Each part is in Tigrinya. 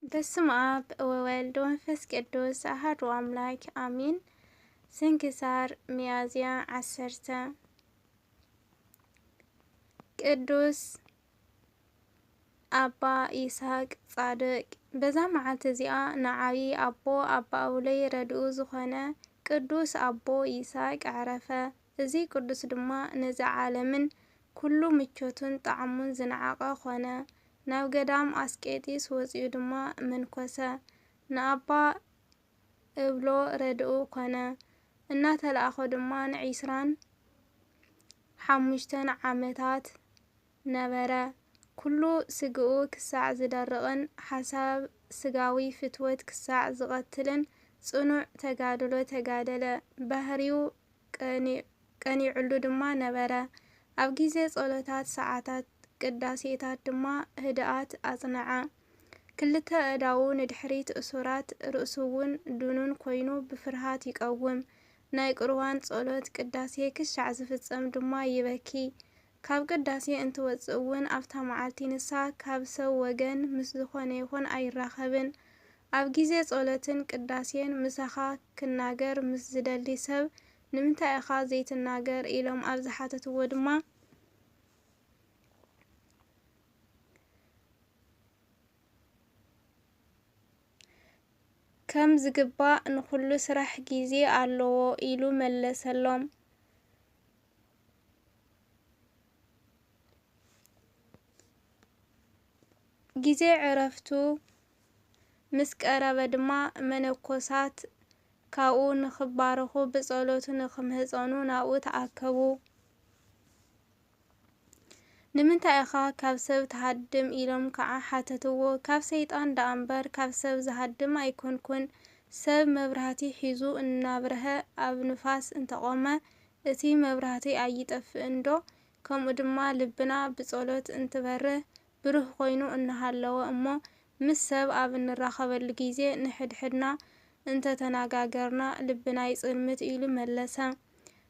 በስመ አብ ወወልድ ወመንፈስ ቅዱስ አሐዱ አምላክ አሚን። ስንክሳር ሚያዝያ ዓሰርተ። ቅዱስ አባ ይስሐቅ ጻድቅ። በዛ መዓልቲ እዚኣ ንዓቢ ኣቦ ኣባ ኣውለይ ረድኡ ዝኾነ ቅዱስ ኣቦ ይስሐቅ ኣዕረፈ። እዚ ቅዱስ ድማ ነዚ ዓለምን ኩሉ ምቾቱን ጣዕሙን ዝነዓቐ ኾነ። ናብ ገዳም ኣስቄጢስ ወጺኡ ድማ መንኮሰ። ንኣባ እብሎ ረድኡ ኮነ። እናተላእኾ ድማ ንዒስራን ሓሙሽተን ዓመታት ነበረ። ኩሉ ስግኡ ክሳዕ ዝደርቕን ሓሳብ ስጋዊ ፍትወት ክሳዕ ዝቐትልን ጽኑዕ ተጋድሎ ተጋደለ። ባህሪው ቀኒ-፣ ቀኒዑሉ ድማ ነበረ። ኣብ ግዜ ጸሎታት ሰዓታት ቅዳሴታት ድማ ህድኣት ኣጽንዐ። ክልተ ኣእዳዉ ንድሕሪት እሱራት፣ ርእሱውን ድኑን ኮይኑ ብፍርሃት ይቀውም። ናይ ቁርባን ጸሎት ቅዳሴ ክሻዕ ዝፍጸም ድማ ይበኪ። ካብ ቅዳሴ እንትወጽእ እውን ኣብታ መዓልቲ ንሳ ካብ ሰብ ወገን ምስ ዝኾነ ይኹን ኣይራኸብን። ኣብ ግዜ ጸሎትን ቅዳሴን ምሳኻ ክናገር ምስ ዝደሊ ሰብ፣ "ንምንታይ ኢኻ ዘይትናገር?" ኢሎም ኣብ ዝሓተትዎ ድማ፣ "ከም ዝግባእ ንኹሉ ስራሕ ግዜ ኣለዎ" ኢሉ መለሰሎም። ግዜ ዕረፍቱ ምስ ቀረበ ድማ፣ መነኮሳት ካብኡ ንኽባረኹ ብጸሎቱ ንኽምህጸኑ ናብኡ ተኣከቡ። "ንምንታይ ኢኻ ካብ ሰብ ትሃድም?" ኢሎም ከዓ ሓተትዎ። "ካብ ሰይጣን ደኣ እምበር ካብ ሰብ ዝሃድም ኣይኮንኩን። ሰብ መብራህቲ ሒዙ እናብርሀ ኣብ ንፋስ እንተቖመ፣ እቲ መብራህቲ ኣይጠፍእን ዶ? ከምኡ ድማ ልብና ብጸሎት እንትበርህ ብሩህ ኮይኑ እናሃለወ እሞ፣ ምስ ሰብ ኣብ እንራኸበሉ ግዜ ንሕድሕድና እንተተነጋገርና ልብና ይጽልምት" ኢሉ መለሰ።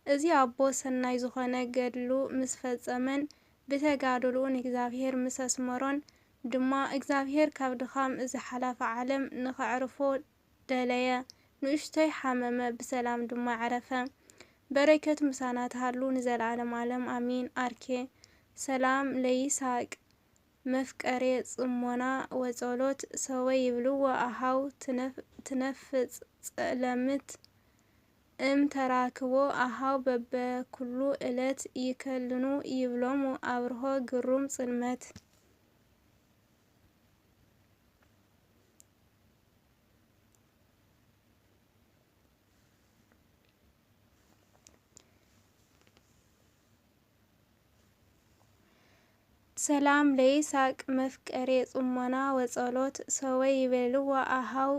እዚ ኣቦ ሰናይ ዝኾነ ገድሉ ምስ ፈጸመን ብተጋድልኡ ንእግዚኣብሔር ምስ ኣስመሮን ድማ፣ እግዚኣብሔር ካብ ድኻም እዚ ሓላፊ ዓለም ንኸዕርፎ ደለየ። ንእሽቶይ ሓመመ፣ ብሰላም ድማ ዓረፈ። በረከቱ ምሳና ትሃሉ ንዘለዓለም ዓለም ኣሚን። ኣርኬ ሰላም ለይስሐቅ መፍቀሬ ጽሞና ወጸሎት ሰወ ይብልዎ ኣሃው ትነፍ-፣ ትነፍጽ ጸለምት እም ተራክቦ ኣሃው በበኩሉ እለት ይከልኑ ይብሎሙ ኣብርሆ ግሩም ጽልመት። ሰላም ለይስሐቅ መፍቀሬ ጽሞና ወጸሎት ሰወ ይቤልዎ ኣሃው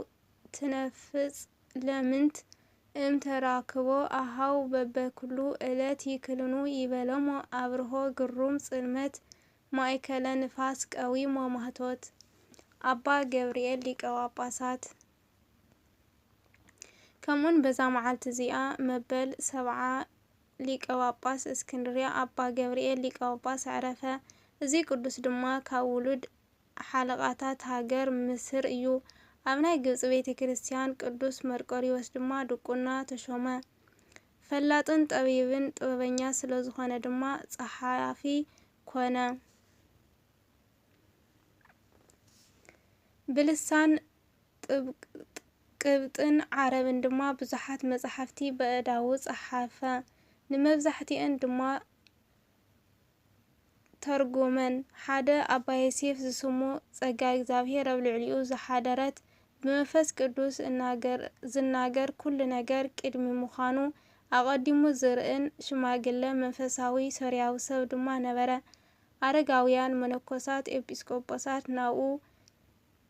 ትነፍጽ ለምንት እም ተራክቦ ኣሃው በበኩሉ እለት ይክልኑ ይበለሞ ኣብርሆ ግሩም ጽልመት ማእከለ ንፋስ ቀዊሞ ማህቶት ኣባ ገብርኤል ሊቀ ጳጳሳት። ከምኡን በዛ መዓልቲ እዚኣ መበል ሰብዓ ሊቀ ጳጳስ እስክንድርያ ኣባ ገብርኤል ሊቀ ጳጳስ ኣዕረፈ። እዚ ቅዱስ ድማ ካብ ውሉድ ሓለቓታት ሃገር ምስር እዩ። ኣብ ናይ ግብጺ ቤተ ክርስቲያን ቅዱስ መርቆሪዎስ ድማ ድቁና ተሾመ። ፈላጥን ጠቢብን ጥበበኛ ስለ ዝኾነ ድማ ጸሓፊ ኮነ። ብልሳን ጥብ-፣ ቅብጥን ዓረብን ድማ ብዙሓት መጻሕፍቲ በእዳዉ ጸሓፈ። ንመብዛሕትኤን ድማ ተርጉመን። ሓደ ኣባ ዮሴፍ ዝስሙ ጸጋ እግዚኣብሔር ኣብ ልዕሊኡ ዝሓደረት ብመንፈስ ቅዱስ እናገር-፣ ዝናገር ኩሉ ነገር ቅድሚ ምዃኑ ኣቐዲሙ ዝርእን ሽማግለ መንፈሳዊ ሶርያዊ ሰብ ድማ ነበረ። ኣረጋውያን መነኮሳት ኤጲስቆጶሳት ናብኡ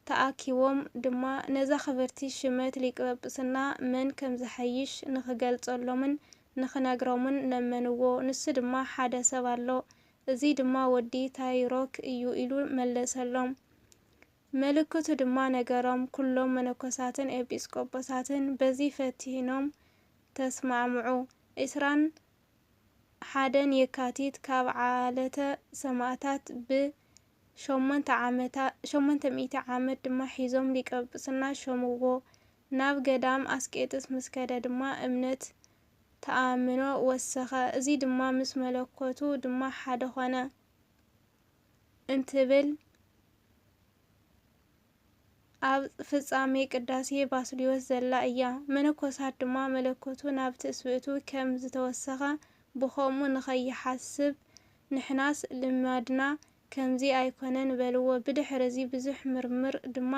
ተኣኪቦም ድማ ነዛ ክብርቲ ሽመት ሊቀ ጵጵስና መን ከም ዝሐይሽ ንኽገልጸሎምን ንኽነግሮምን ለመንዎ። ንሱ ድማ፣ "ሓደ ሰብ ኣሎ፣ እዚ ድማ ወዲ ታይሮክ እዩ" ኢሉ መለሰሎም። ምልክቱ ድማ ነገሮም። ኩሎም መነኮሳትን ኤጲስቆጶሳትን በዚ ፈቲኖም ተስማዕምዑ። ዕስራን ሓደን የካቲት ካብ ዓለተ ሰማእታት ብ ሸሞንተ ዓመታ-፣ ሸሞንተ ሚእቲ ዓመት ድማ ሒዞም ሊቀ ጵጵስና ሾምዎ። ናብ ገዳም ኣስቄጥስ ምስ ከደ ድማ እምነት ተኣምኖ ወሰኸ። እዚ ድማ ምስ መለኮቱ ድማ ሓደ ኾነ እንትብል ኣብ ፍጻሜ ቅዳሴ ባስልዮስ ዘላ እያ። መነኮሳት ድማ መለኮቱ ናብ ትስብእቱ ከም ዝተወሰኸ ብኸምኡ ንኸይሓስብ ንሕናስ ልማድና ከምዚ ኣይኮነን በልዎ። ብድሕርዚ ብዙሕ ምርምር ድማ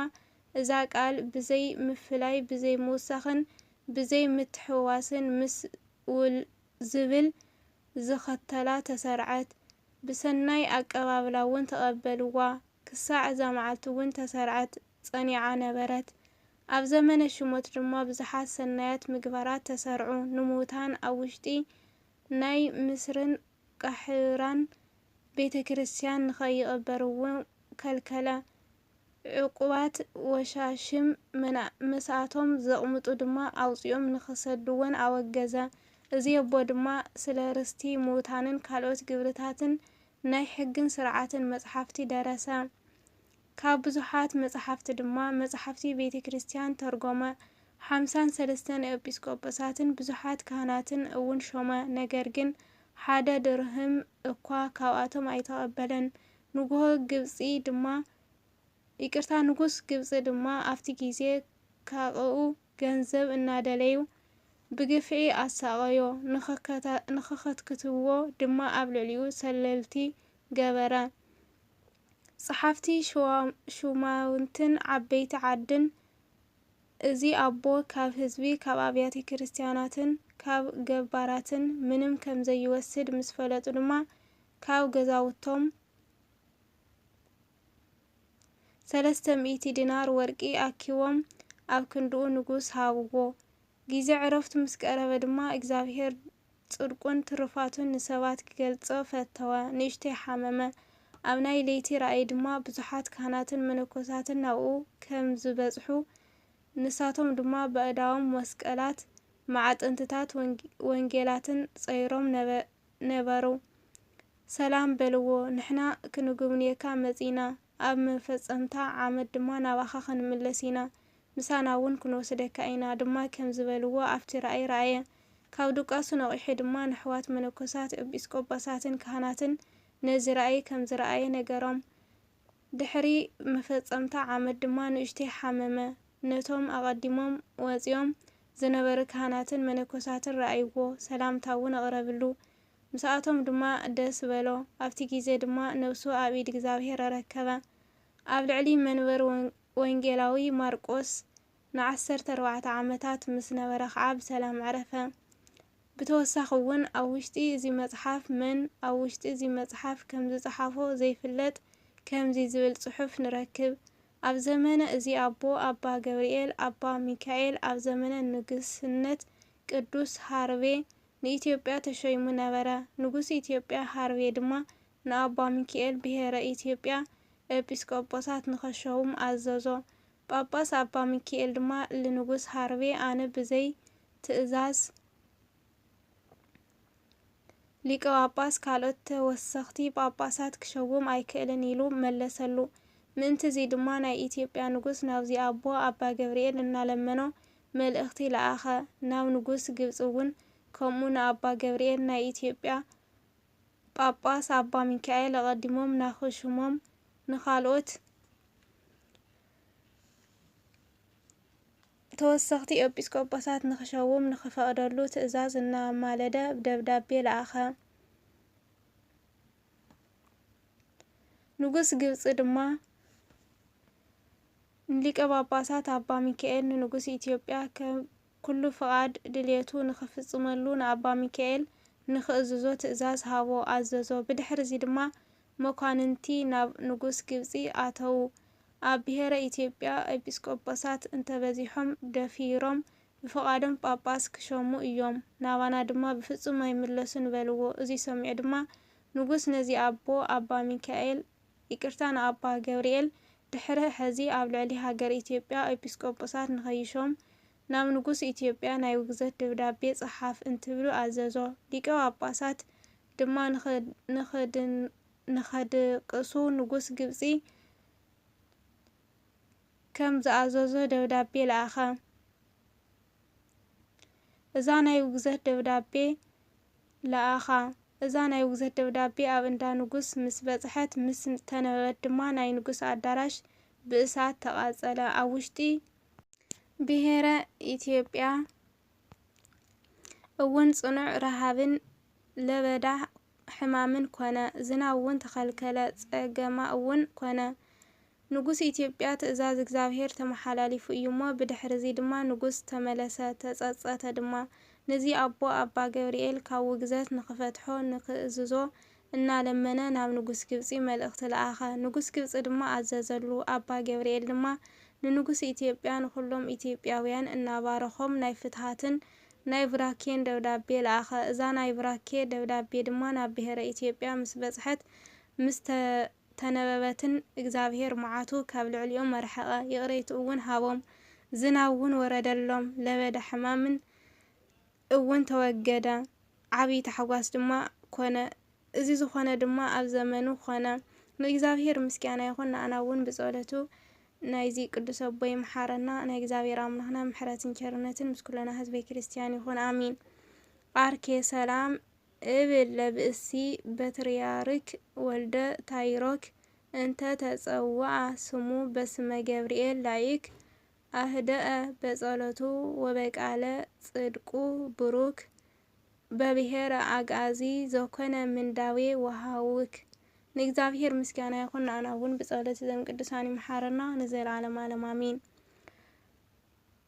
እዛ ቃል ብዘይ ምፍላይ፣ ብዘይ ምውሳኽን ብዘይ ምትሕውዋስን ምስ ውል ዝብል ዝኸተላ ተሰርዐት። ብሰናይ ኣቀባብላ እውን ተቐበልዋ። ክሳዕ እዛ መዓልቲ እውን ተሰርዐት ጸኒዓ ነበረት። ኣብ ዘመነ ሽሞት ድማ ብዙሓት ሰናያት ምግባራት ተሰርዑ። ንምዉታን ኣብ ውሽጢ ናይ ምስርን ቃሕራን ቤተ ክርስቲያን ንኸይቕበርዎ ከልከለ። ዕቑባት ወሻሽም መና-፣ ምስኣቶም ዘቕምጡ ድማ ኣውጺኦም ንኽሰድወን ኣወገዘ። እዚ ኣቦ ድማ ስለ ርስቲ ምዉታንን ካልኦት ግብርታትን ናይ ሕግን ስርዓትን መጽሓፍቲ ደረሰ። ካብ ብዙሓት መጽሓፍቲ ድማ መጽሓፍቲ ቤተ ክርስቲያን ተርጎመ። ሓምሳን ሰለስተን ኤጲስቆጶሳትን ብዙሓት ካህናትን እውን ሾመ። ነገር ግን ሓደ ድርህም እኳ ካብኣቶም ኣይተቐበለን። ንጉሆ ግብጺ ድማ፣ ይቅርታ፣ ንጉስ ግብጺ ድማ ኣብቲ ግዜ ካብኡ ገንዘብ እናደለዩ ብግፍዒ ኣሳቐዮ። ንኸከታ-፣ ንኸኸትክትዎ ድማ ኣብ ልዕሊኡ ሰለልቲ ገበረ። ጸሓፍቲ ሹዋ-፣ ሹማውንትን ዓበይቲ ዓድን፣ እዚ ኣቦ ካብ ህዝቢ፣ ካብ ኣብያተ ክርስቲያናትን ካብ ገባራትን ምንም ከም ዘይወስድ ምስ ፈለጡ ድማ፣ ካብ ገዛውቶም ሰለስተ ሚእቲ ዲናር ወርቂ ኣኪቦም ኣብ ክንድኡ ንጉስ ሃብዎ። ግዜ ዕረፍቱ ምስ ቀረበ ድማ፣ እግዚኣብሔር ጽድቁን ትሩፋቱን ንሰባት ክገልጾ ፈተወ። ንእሽተይ ሓመመ። ኣብ ናይ ለይቲ ራእይ ድማ ብዙሓት ካህናትን መነኮሳትን ናብኡ ከም ዝበጽሑ፣ ንሳቶም ድማ በእዳዎም መስቀላት፣ ማዕጠንትታት ወንጌ-፣ ወንጌላትን ጸይሮም ነበ-፣ ነበሩ። ሰላም በልዎ፣ ንሕና ክንጉብንየካ መጺና፣ ኣብ መፈጸምታ ዓመት ድማ ናባኻ ክንምለስ ኢና፣ ምሳና እውን ክንወስደካ ኢና ድማ ከም ዝበልዎ ኣብቲ ራእይ ረኣየ። ካብ ድቃሱ ነቒሑ ድማ ነሕዋት መነኮሳት፣ ኤጲስቆጶሳትን ካህናትን ነዚ ራእይ ከም ዝረኣየ ነገሮም። ድሕሪ መፈጸምታ ዓመት ድማ ንእሽተይ ሓመመ። ነቶም ኣቐዲሞም ወጺኦም ዝነበሩ ካህናትን መነኮሳትን ረኣይዎ፣ ሰላምታ እውን ኣቕረብሉ። ምስኣቶም ድማ ደስ በሎ። ኣብቲ ግዜ ድማ ነፍሱ ኣብ ኢድ እግዚኣብሔር ኣረከበ። ኣብ ልዕሊ መንበር ወን-፣ ወንጌላዊ ማርቆስ ንዓሰርተ ኣርባዕተ ዓመታት ምስ ነበረ ኸዓ ብሰላም ዕረፈ። ብተወሳኺ እውን ኣብ ውሽጢ እዚ መጽሓፍ መን ኣብ ውሽጢ እዚ መጽሓፍ ከም ዝጸሓፎ ዘይፍለጥ ከምዚ ዝብል ጽሑፍ ንረክብ። ኣብ ዘመነ እዚ ኣቦ ኣባ ገብርኤል፣ ኣባ ሚካኤል፣ ኣብ ዘመነ ንግስነት ቅዱስ ሃርቬ ንኢትዮጵያ ተሸይሙ ነበረ። ንጉስ ኢትዮጵያ ሃርቬ ድማ ንኣባ ሚካኤል ብሔረ ኢትዮጵያ ኤጲስቆጶሳት ንኸሸውም ኣዘዞ። ጳጳስ ኣባ ሚካኤል ድማ ልንጉስ ሃርቬ፣ ኣነ ብዘይ ትእዛዝ ሊቀ ጳጳስ ካልኦት ተወሰኽቲ ጳጳሳት ክሸውም ኣይክእልን ኢሉ መለሰሉ። ምእንቲ እዚ ድማ ናይ ኢትዮጵያ ንጉስ ናብዚ ኣቦ ኣባ ገብርኤል እናለመኖ መልእኽቲ ለኣኸ። ናብ ንጉስ ግብጺ እውን ከምኡ ንኣባ ገብርኤል ናይ ኢትዮጵያ ጳጳስ ኣባ ሚካኤል ኣቐዲሞም ናኽሽሞም ንኻልኦት ተወሰኽቲ ኤጲስቆጶሳት ንኽሸውም ንኽፈቕደሉ ትእዛዝ እናማለደ ደብዳቤ ለኣኸ። ንጉስ ግብጺ ድማ ንሊቀ ጳጳሳት ኣባ ሚካኤል ንንጉስ ኢትዮጵያ ከም ኩሉ ፍቓድ ድልየቱ ንኽፍጽመሉ ንኣባ ሚካኤል ንኽእዝዞ ትእዛዝ ሃቦ፣ ኣዘዞ። ብድሕሪ እዚ ድማ መኳንንቲ ናብ ንጉስ ግብጺ ኣተዉ። ኣብ ብሔረ ኢትዮጵያ ኤጲስቆጶሳት እንተበዚሖም ደፊሮም ብፍቓዶም ጳጳስ ክሸሙ እዮም፣ ናባና ድማ ብፍጹም ኣይምለሱን በልዎ። እዚ ሰሚዑ ድማ ንጉስ ነዚ ኣቦ ኣባ ሚካኤል፣ ይቅርታ፣ ንኣባ ገብርኤል፣ ድሕሪ ሕዚ ኣብ ልዕሊ ሃገረ ኢትዮጵያ ኤጲስቆጶሳት ንኸይሾም ናብ ንጉስ ኢትዮጵያ ናይ ውግዘት ደብዳቤ ጸሓፍ እንትብሉ ኣዘዞ። ሊቀ ጳጳሳት ድማ ንኸ-፣ ንኸድን-፣ ንኸድቅሱ ንጉስ ግብጺ ከም ዝኣዘዞ ደብዳቤ ለኣኸ። እዛ ናይ ውግዘት ደብዳቤ ለኣኻ። እዛ ናይ ውግዘት ደብዳቤ ኣብ እንዳ ንጉስ ምስ በጽሐት፣ ምስ ተነበበት ድማ፣ ናይ ንጉስ ኣዳራሽ ብእሳት ተቓጸለ። ኣብ ውሽጢ ብሄረ ኢትዮጵያ እውን ጽኑዕ ረሃብን ለበዳ ሕማምን ኮነ። ዝናብ እውን ተኸልከለ፣ ጸገማ እውን ኮነ። ንጉስ ኢትዮጵያ ትእዛዝ እግዚኣብሔር ተመሓላሊፉ እዩ እሞ፣ ብድሕርዚ ድማ ንጉስ ተመለሰ፣ ተጸጸተ ድማ። ንዚ ኣቦ ኣባ ገብርኤል ካብ ውግዘት ንኽፈትሖ ንኽእዝዞ እናለመነ ናብ ንጉስ ግብጺ መልእኽቲ ለኣኸ። ንጉስ ግብጺ ድማ ኣዘዘሉ። ኣባ ገብርኤል ድማ ንንጉስ ኢትዮጵያ ንኹሎም ኢትዮጵያውያን እናባረኾም ናይ ፍትሃትን ናይ ቡራኬን ደብዳቤ ለኣኸ። እዛ ናይ ቡራኬ ደብዳቤ ድማ ናብ ብሄረ ኢትዮጵያ ምስ በጽሐት፣ ምስ ተ-፣ ተነበበትን እግዚኣብሔር መዓቱ ካብ ልዕሊኦም ኣርሐቐ፣ ይቕሬትኡ እውን ሃቦም። ዝናብ እውን ወረደሎም፣ ለበዳ ሕማምን እውን ተወገደ፣ ዓብዪ ታሕጓስ ድማ ኮነ። እዚ ዝኾነ ድማ ኣብ ዘመኑ ኮነ። ንእግዚኣብሔር ምስጋና ይኹን፣ ንኣና እውን ብጸሎቱ ናይዚ ቅዱስ ኣቦ ይምሓረና። ናይ እግዚኣብሔር ኣምላኽና ምሕረትን ቸርነትን ምስ ኩለና ህዝበ ክርስቲያን ይኹን፣ ኣሚን። ኣርኬ ሰላም እብል ለብእሲ በትርያርክ ወልደ ታይሮክ እንተ ተጸውዐ ስሙ በስመ ገብርኤል ላይክ ኣህደአ በጸሎቱ ወበቃለ ጽድቁ ብሩክ በብሔረ ኣግኣዚ ዘኮነ ምንዳዌ ወሃውክ። ንእግዚኣብሔር ምስጋና ይኹን፣ ንኣና እውን ብጸሎት እዞም ቅዱሳን ይምሓረና ንዘለዓለም ዓለም ኣሜን።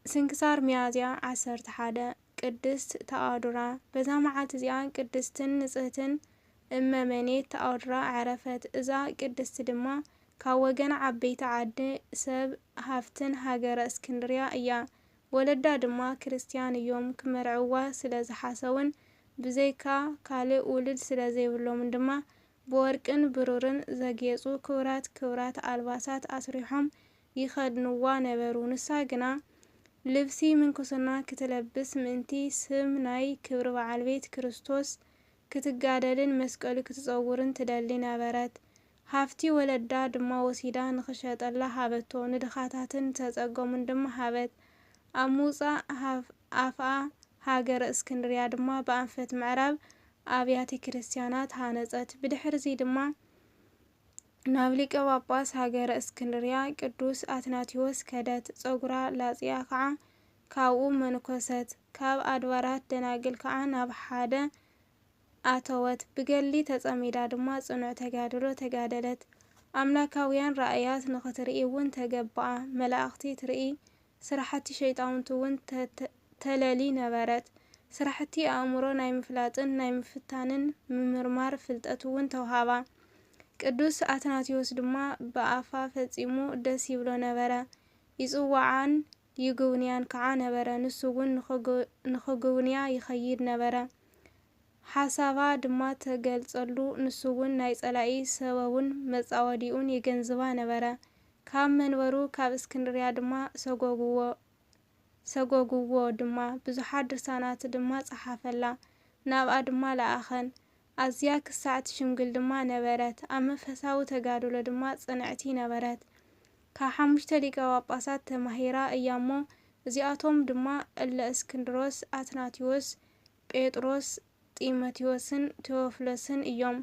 ስንክሳር ሚያዝያ ዓሰርተ ሓደ። ቅድስት ተኣዱራ። በዛ መዓልቲ እዚኣ ቅድስትን ንጽህትን እመ መኔት ተኣዱራ ዓረፈት። እዛ ቅድስቲ ድማ ካብ ወገን ዓበይቲ ዓዲ ሰብ ሃፍትን ሃገረ እስክንድርያ እያ። ወለዳ ድማ ክርስትያን እዮም፣ ክመርዕዋ ስለ ዝሓሰቡን ብዘይካ ካልእ ውሉድ ስለ ዘይብሎምን ድማ ብወርቅን ብሩርን ዘጌጹ ክቡራት ክቡራት ኣልባሳት ኣስሪሖም ይኸድንዋ ነበሩ። ንሳ ግና ልብሲ ምንኩስና ክትለብስ ምእንቲ ስም ናይ ክብሪ በዓል ቤት ክርስቶስ ክትጋደልን መስቀሉ ክትጸውርን ትደሊ ነበረት። ሃፍቲ ወለዳ ድማ ወሲዳ ንኽሸጠላ ሃበቶ፣ ንድኻታትን ንተጸገሙን ድማ ሃበት። ኣብ ምውጻእ ሃፍ-፣ ኣፍኣ ሃገረ እስክንድርያ ድማ ብኣንፈት ምዕራብ ኣብያተ ክርስትያናት ሃነጸት። ብድሕርዚ ድማ ናብ ሊቀ ጳጳስ ሃገረ እስክንድርያ ቅዱስ ኣትናቴዎስ ከደት። ጸጉራ ላጽያ ከኣ ካብኡ መነኮሰት። ካብ ኣድባራት ደናግል ከኣ ናብ ሓደ ኣተወት። ብገድሊ ተጸሚዳ ድማ ጽኑዕ ተጋድሎ ተጋደለት። ኣምላካውያን ራእያት ንኽትርኢ እውን ተገብኣ። መላእኽቲ ትርኢ፣ ስራሕቲ ሸይጣውንቲ እውን ተ-፣ ተ-፣ ተለሊ ነበረት። ስራሕቲ ኣእምሮ ናይ ምፍላጥን ናይ ምፍታንን ምምርማር ፍልጠት እውን ተውሃባ። ቅዱስ ኣትናቴዎስ ድማ ብኣፋ ፈጺሙ ደስ ይብሎ ነበረ። ይጽውዓን ይጉብንያን ከኣ ነበረ። ንሱ እውን ንኽጉ-፣ ንኽጉብንያ ይኸይድ ነበረ። ሓሳባ ድማ ተገልጸሉ። ንሱ እውን ናይ ጸላኢ ሰበቡን መጻወዲኡን የገንዝባ ነበረ። ካብ መንበሩ ካብ እስክንድርያ ድማ ሰጎግዎ፣ ሰጎግዎ ድማ። ብዙሓት ድርሳናት ድማ ጸሓፈላ፣ ናብኣ ድማ ለኣኸን። ኣዝያ ክሳዕ ትሽምግል ድማ ነበረት። ኣብ መንፈሳዊ ተጋድሎ ድማ ጽንዕቲ ነበረት። ካብ ሓሙሽተ ሊቀ ጳጳሳት ተማሂራ እያ እሞ፣ እዚኣቶም ድማ እለ እስክንድሮስ፣ ኣትናቴዎስ፣ ጴጥሮስ፣ ጢሞቴዎስን ቴዎፍሎስን እዮም።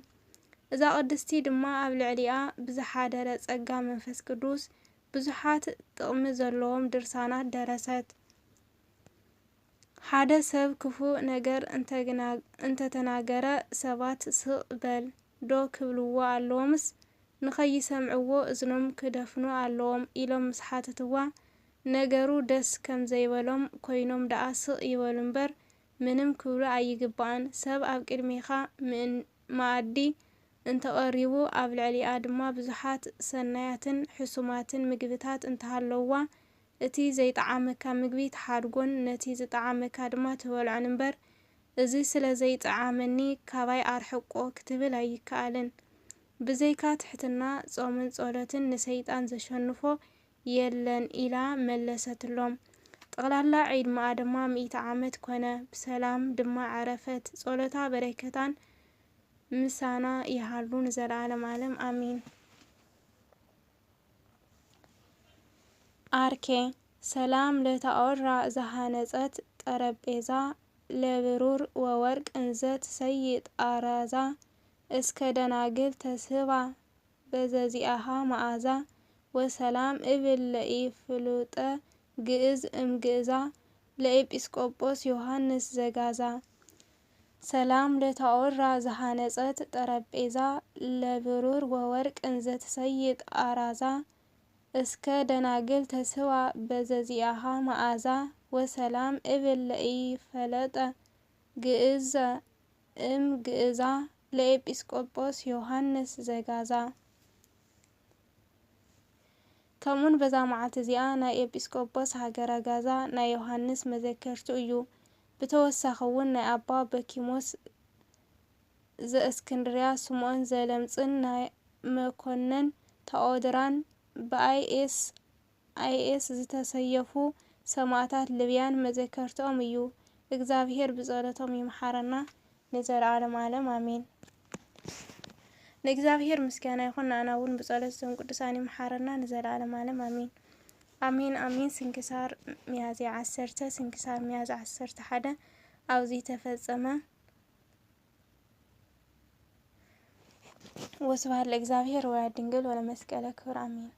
እዛ ቅድስቲ ድማ ኣብ ልዕሊኣ ብዝሓደረ ጸጋ መንፈስ ቅዱስ ብዙሓት ጥቕሚ ዘለዎም ድርሳናት ደረሰት። ሓደ ሰብ ክፉእ ነገር እንተግና-፣ እንተተናገረ፣ ሰባት ስቕ በል ዶ ክብልዎ ኣለዎምስ ንኸይሰምዕዎ እዝኖም ክደፍኑ ኣለዎም ኢሎም ምስ ሓተትዋ፣ ነገሩ ደስ ከም ዘይበሎም ኮይኖም ደኣ ስቕ ይበሉ እምበር፣ ምንም ክብሉ ኣይግባእን። ሰብ ኣብ ቅድሜኻ ምእን-፣ መኣዲ እንተቐሪቡ፣ ኣብ ልዕሊኣ ድማ ብዙሓት ሰናያትን ሕሱማትን ምግብታት እንተሃለውዋ፣ እቲ ዘይጠዓመካ ምግቢ ትሓድጎን ነቲ ዝጠዓመካ ድማ ትበልዖን እምበር፣ እዚ ስለ ዘይጠዓመኒ ካባይ ኣርሕቆ ክትብል ኣይከኣልን። ብዘይካ ትሕትና፣ ጾምን ጸሎትን ንሰይጣን ዘሸንፎ የለን ኢላ መለሰትሎም። ጠቕላላ ዕድመኣ ድማ ሚእቲ ዓመት ኮነ፣ ብሰላም ድማ ዓረፈት። ጸሎታ በረከታን ምሳና ይሃሉ ንዘለዓለም ዓለም ኣሜን። ኣርኬ ሰላም ለታኦራ ዝሃነጸት ጠረጴዛ ለብሩር ወወርቅ እንዘት ሰይጥ ኣራዛ እስከ ደናግል ተስህባ በዘዚኣኻ መዓዛ ወሰላም እብል ለኢፍሉጠ ግእዝ እምግእዛ ለኤጲስቆጶስ ዮሃንስ ዘጋዛ። ሰላም ለታኦራ ዝሃነጸት ጠረጴዛ ለብሩር ወወርቅ እንዘትሰይጥ ኣራዛ እስከ ደናግል ተስህዋ በዘዚኣኻ መዓዛ ወሰላም እብል ለኢፈለጠ ግእዘ እም ግእዛ ለኤጲስቆጶስ ዮሃንስ ዘጋዛ። ከምኡን በዛ መዓልቲ እዚኣ ናይ ኤጲስቆጶስ ሃገረ ጋዛ ናይ ዮሃንስ መዘከርቱ እዩ። ብተወሳኺ እውን ናይ ኣባ በኪሞስ ዘእስክንድርያ ስምኦን ዘለምጽን ናይ መኮነን ተኦድራን ብኣይኤስ ኣይኤስ ዝተሰየፉ ሰማእታት ልብያን መዘከርትኦም እዩ። እግዚኣብሔር ብጸሎቶም ይምሓረና ንዘለዓለም ዓለም ኣሜን። ንእግዚኣብሔር ምስጋና ይኹን፣ ንኣና እውን ብጸሎት እዞም ቅዱሳን ይምሓረና ንዘለዓለም ዓለም ኣሜን። ኣሜን ኣሜን። ስንክሳር ሚያዝያ ዓሰርተ። ስንክሳር ሚያዝያ ዓሰርተ ሓደ ኣብዚ ተፈጸመ። ወስብሐት ለእግዚኣብሔር ወለወላዲቱ ድንግል ወለመስቀሉ ክቡር ኣሜን።